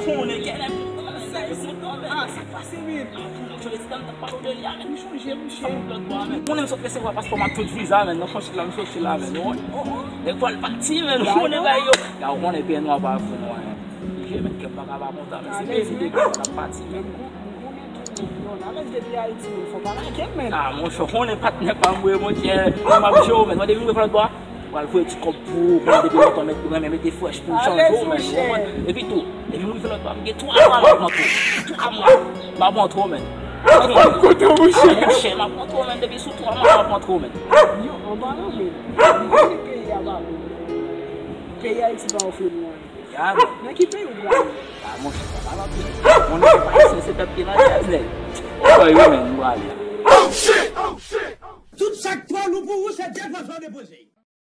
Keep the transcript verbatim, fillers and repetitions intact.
Konnen gen nèg kontan, men nèg yo kontan, men. Ah, sa k pase, men? Mwen chonje ti tan m t ap pale w de li a, men. M chonje, mouche. Konnen m sot resevwa paspò m ak tout viza, men. Nan konsil la, m soti la, men. Ou konnen? Nèg pral pati, men. Ou konnen bagay yo. Ya, ou konnen pye nwa pa fou nwa, men. Mouche, men, kè m pa ka pa kontan, men. Se plezi de kè m ap pati, men. Non, alèz depi Ayiti, men, fò pa lage m, men. Ah, monchè, ou konnen patnè pa m, wi, monchè. Mwen m ap jwe w, men. Mwen depi m rive lòt bò a, pral voye ti kòb pou ou, konnen depi lontan mèt, renmen mete frèch pou chanje w, men. Epi tou, depi m rive lòt bò a, m gen twa mwa m ap rantre w. Twa mwa. M ap rantre w, men. Ou konn kote w, monchè. Ah, monchè, m ap rantre w, men. Depi sou twa mwa, m ap rantre w, men. Yo, anba la, men. Ou konnen peyi a pa bon. Peyi Ayiti pa ofri nou anyen. Ya, men. Nan ki peyi ou prale? Ah, monchè, sa pa nan peyi. Monchè, se pa isi, se pèp ki nan tèt, nèg. Oy, wi, men, m prale. Tout sa k twò lou pou ou, se Dye Franchman depoze.